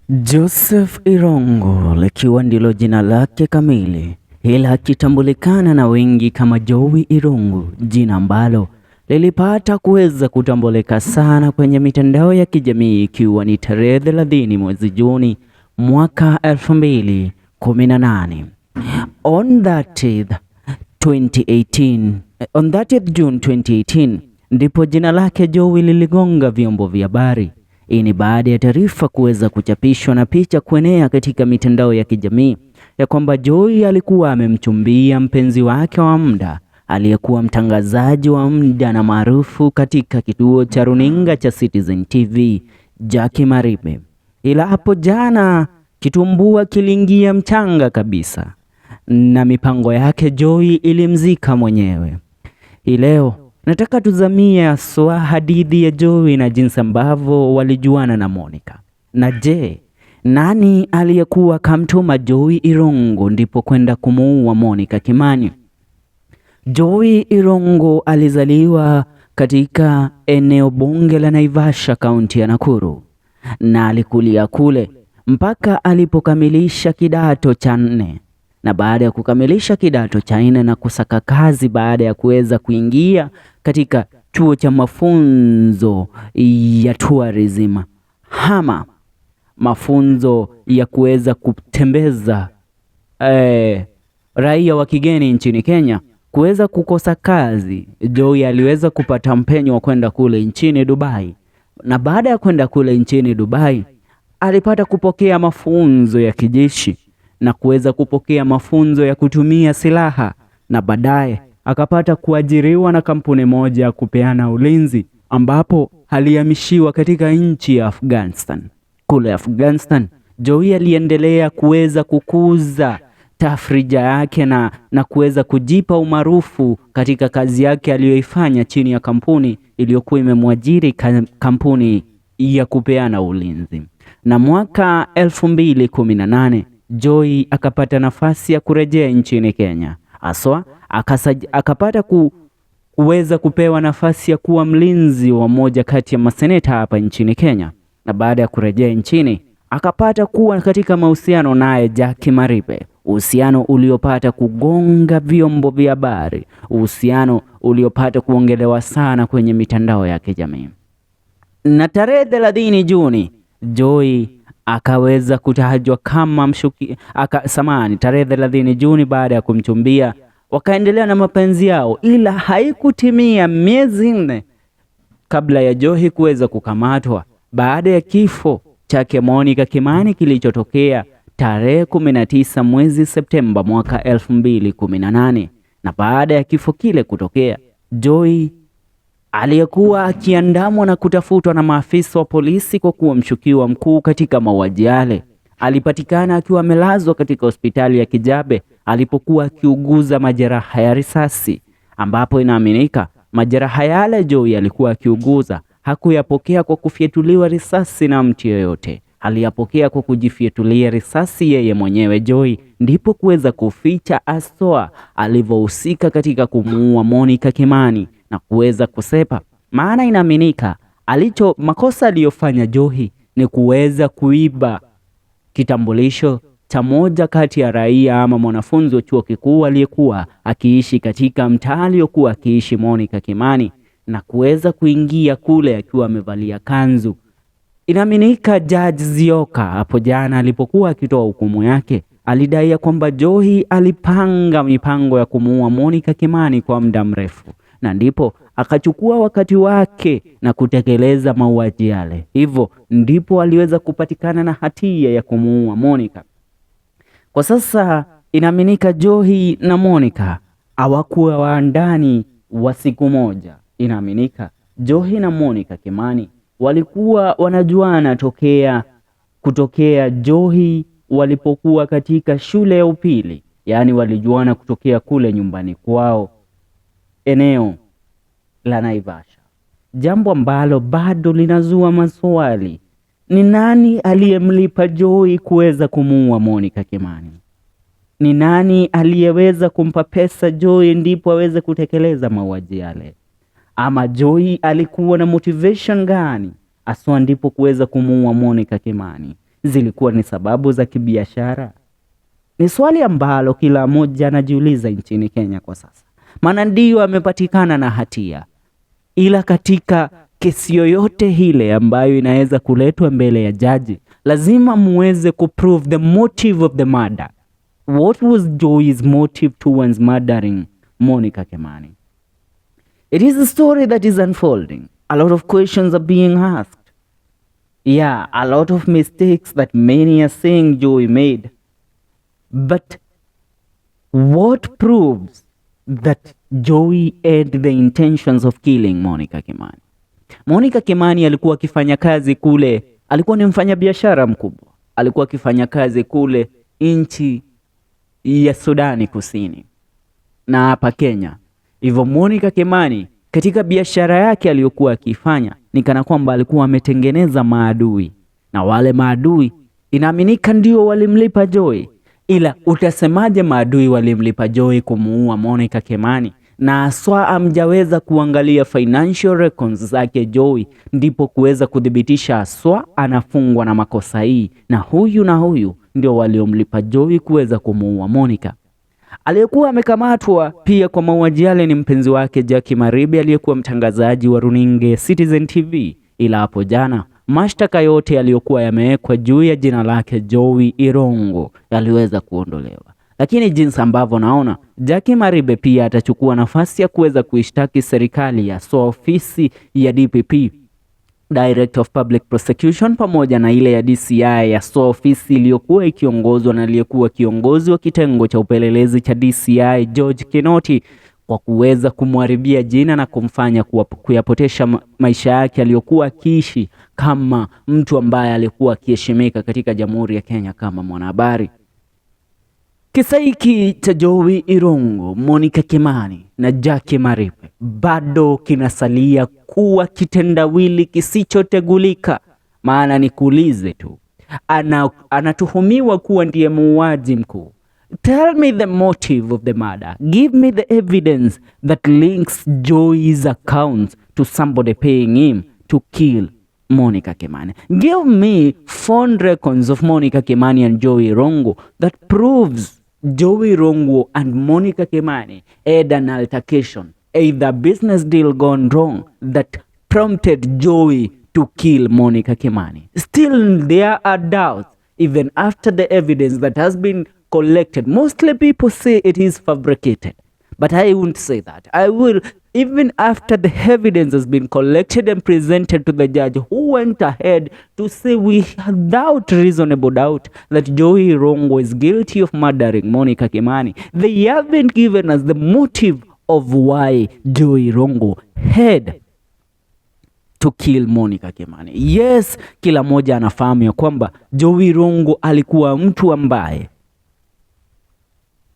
Joseph Irungu likiwa ndilo jina lake kamili, ila akitambulikana na wengi kama Jowie Irungu, jina ambalo lilipata kuweza kutambulika sana kwenye mitandao ya kijamii ikiwa ni tarehe 30 mwezi Juni mwaka 2018. On 30th 2018, on 30th June 2018 ndipo jina lake Jowie liligonga vyombo vya habari. Hii ni baada ya taarifa kuweza kuchapishwa na picha kuenea katika mitandao ya kijamii ya kwamba Jowie alikuwa amemchumbia mpenzi wake wa muda aliyekuwa mtangazaji wa muda na maarufu katika kituo cha runinga cha Citizen TV, Jackie Maribe. Ila hapo jana kitumbua kiliingia mchanga kabisa na mipango yake Jowie ilimzika mwenyewe. Hii leo nataka tuzamie haswa hadithi ya Jowie na jinsi ambavyo walijuana na Monica. Na je, nani aliyekuwa kamtuma Jowie Irungu ndipo kwenda kumuua Monica Kimani? Jowie Irungu alizaliwa katika eneo bunge la Naivasha, kaunti ya Nakuru, na alikulia kule mpaka alipokamilisha kidato cha nne. Na baada ya kukamilisha kidato cha nne na kusaka kazi baada ya kuweza kuingia katika chuo cha mafunzo ya tourism ama mafunzo ya kuweza kutembeza raia wa kigeni nchini Kenya, kuweza kukosa kazi, Jowie aliweza kupata mpenyo wa kwenda kule nchini Dubai. Na baada ya kwenda kule nchini Dubai, alipata kupokea mafunzo ya kijeshi na kuweza kupokea mafunzo ya kutumia silaha, na baadaye akapata kuajiriwa na kampuni moja ya kupeana ulinzi, ambapo alihamishiwa katika nchi ya Afghanistan. Kule Afghanistan, Jowie aliendelea kuweza kukuza tafrija yake na kuweza kujipa umaarufu katika kazi yake aliyoifanya chini ya kampuni iliyokuwa imemwajiri, kampuni ya kupeana ulinzi. Na mwaka 2018 Jowie akapata nafasi ya kurejea nchini Kenya, haswa akapata kuweza kupewa nafasi ya kuwa mlinzi wa moja kati ya maseneta hapa nchini Kenya. Na baada ya kurejea nchini akapata kuwa katika mahusiano naye Jackie Maribe, uhusiano uliopata kugonga vyombo vya habari, uhusiano uliopata kuongelewa sana kwenye mitandao ya kijamii. Na tarehe 30 Juni Jowie akaweza kutajwa kama mshuki, samahani, tarehe 30 Juni baada ya kumchumbia wakaendelea na mapenzi yao, ila haikutimia miezi 4 kabla ya Jowie kuweza kukamatwa baada ya kifo chake Monica Kimani kilichotokea tarehe 19 mwezi Septemba mwaka 2018. Na baada ya kifo kile kutokea, Jowie aliyekuwa akiandamwa na kutafutwa na maafisa wa polisi kwa kuwa mshukiwa mkuu katika mauaji yale, alipatikana akiwa amelazwa katika hospitali ya Kijabe alipokuwa akiuguza majeraha ya risasi, ambapo inaaminika majeraha yale Jowie alikuwa akiuguza hakuyapokea kwa kufyetuliwa risasi na mtu yoyote, aliyapokea kwa kujifyetulia risasi yeye mwenyewe Jowie, ndipo kuweza kuficha aswa alivyohusika katika kumuua Monica Kimani na kuweza kusepa. Maana inaaminika makosa aliyofanya Jowie ni kuweza kuiba kitambulisho cha moja kati ya raia ama mwanafunzi wa chuo kikuu aliyekuwa akiishi katika mtaa aliyokuwa akiishi Monica Kimani, na kuweza kuingia kule akiwa amevalia kanzu. Inaaminika Judge Zioka hapo jana alipokuwa akitoa hukumu yake alidai ya kwamba Jowie alipanga mipango ya kumuua Monica Kimani kwa muda mrefu, na ndipo akachukua wakati wake na kutekeleza mauaji yale. Hivyo ndipo aliweza kupatikana na hatia ya kumuua Monica. Kwa sasa inaaminika Jowie na Monica hawakuwa waandani wa siku moja. Inaaminika Jowie na Monica Kimani walikuwa wanajuana kutokea Jowie walipokuwa katika shule ya upili, yaani walijuana kutokea kule nyumbani kwao eneo la Naivasha, jambo ambalo bado linazua maswali. Ni nani aliyemlipa Jowie kuweza kumuua Monica Kimani? Ni nani aliyeweza kumpa pesa Jowie ndipo aweze kutekeleza mauaji yale? Ama Jowie alikuwa na motivation gani aswa ndipo kuweza kumuua Monica Kimani? Zilikuwa ni sababu za kibiashara? Ni swali ambalo kila mmoja anajiuliza nchini Kenya kwa sasa, maana ndiyo amepatikana na hatia, ila katika kesi yoyote ile ambayo inaweza kuletwa mbele ya jaji, lazima muweze kuprove the motive of the murder. What was Joey's motive towards murdering Monica Kimani? It is a story that is unfolding. A lot of questions are being asked. Yeah, a lot of mistakes that many are saying Joey made. But what proves that Joey had the intentions of killing Monica Kimani? Monica Kimani alikuwa akifanya kazi kule, alikuwa ni mfanyabiashara mkubwa, alikuwa akifanya kazi kule nchi ya Sudani Kusini na hapa Kenya. Hivyo Monica Kimani katika biashara yake aliyokuwa akifanya ni kana kwamba alikuwa ametengeneza maadui, na wale maadui inaaminika ndio walimlipa Joy. Ila utasemaje maadui walimlipa Joy kumuua Monica Kimani? Na haswa hamjaweza kuangalia financial records zake Joy, ndipo kuweza kuthibitisha haswa anafungwa na makosa hii, na huyu na huyu ndio waliomlipa Joy kuweza kumuua Monica. Aliyekuwa amekamatwa pia kwa mauaji yale ni mpenzi wake Jackie Maribe aliyekuwa mtangazaji wa runinga ya Citizen TV, ila hapo jana mashtaka yote yaliyokuwa yamewekwa juu ya jina lake Joey Irungu yaliweza kuondolewa. Lakini jinsi ambavyo naona Jackie Maribe pia atachukua nafasi ya kuweza kuishtaki serikali ya so ofisi ya DPP, Director of Public Prosecution, pamoja na ile ya DCI ya so ofisi iliyokuwa ikiongozwa na aliyekuwa kiongozi wa kitengo cha upelelezi cha DCI George Kinoti kwa kuweza kumharibia jina na kumfanya kuyapotesha maisha yake aliyokuwa akiishi kama mtu ambaye alikuwa akiheshimika katika Jamhuri ya Kenya kama mwanahabari. Kisa hiki cha Joey Irungu, Monica Kimani na Jackie Maribe bado kinasalia kuwa kitendawili kisichotegulika. Maana nikuulize tu, anatuhumiwa kuwa ndiye muuaji mkuu. Tell me the motive of the murder. Give me the evidence that links Joey's account to somebody paying him to kill Monica Kimani. Give me phone records of Monica Kimani and Joey Irungu that proves Joey Irungu and Monica Kimani had an altercation, either business deal gone wrong that prompted Joey to kill Monica Kimani. Still, there are doubts even after the evidence that has been collected. Mostly people say it is fabricated, but I won't say that. I will, even after the evidence has been collected and presented to the judge, who went ahead to say without reasonable doubt that Joey Irungu is guilty of murdering Monica Kimani, they haven't given us the motive of why Joey Irungu had to kill Monica Kimani. Yes, kila mmoja anafahamu ya kwamba Joey Irungu alikuwa mtu ambaye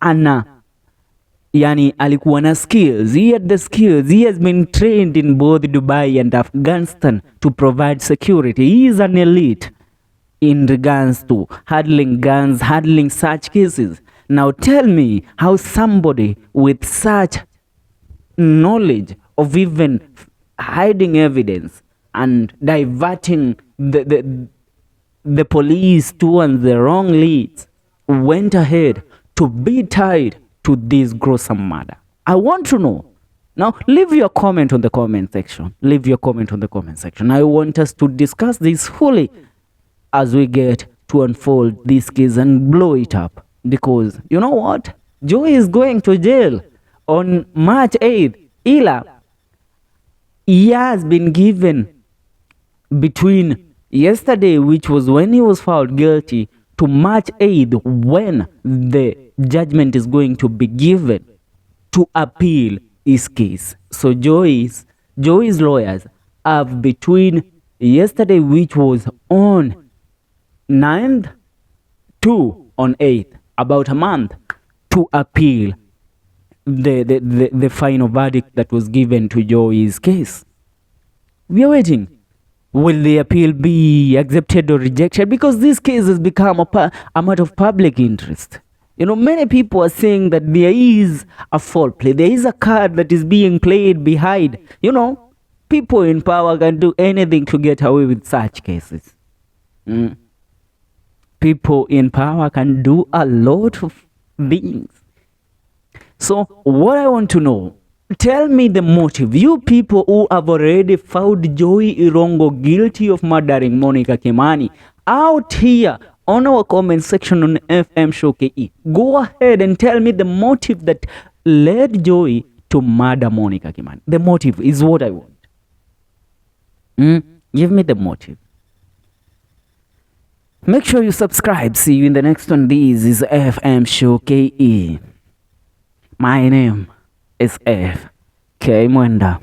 ana yani alikuwa na skills. He had the skills. He has been trained in both Dubai and Afghanistan to provide security. He is an elite in regards to handling guns, handling such cases. Now tell me how somebody with such knowledge of even hiding evidence and diverting the police towards the wrong leads went ahead to be tied to this gruesome murder. I want to know. Now, leave your comment on the comment section. Leave your comment on the comment section. I want us to discuss this fully as we get to unfold this case and blow it up. Because you know what? Joey is going to jail on March 8th. Ila, he has been given between yesterday, which was when he was found guilty, to March 8th, when the judgment is going to be given to appeal his case. So Joey's lawyers have between yesterday, which was on 9th, to on 8th, about a month, to appeal the final verdict that was given to Joey's case. We are waiting. Will the appeal be accepted or rejected? Because this case has become a matter of public interest. Many people are saying that there is a foul play. There is a card that is being played behind. People in power can do anything to get away with such cases. People in power can do a lot of things. So what I want to know, tell me the motive. You people who have already found Jowie Irungu guilty of murdering Monicah Kimani, out here on our comment section on FM Show KE, go ahead and tell me the motive that led Jowie to murder Monicah Kimani. The motive is what I want. Give me the motive. Make sure you subscribe. See you in the next one. This is FM Show KE. My name is F K Mwenda.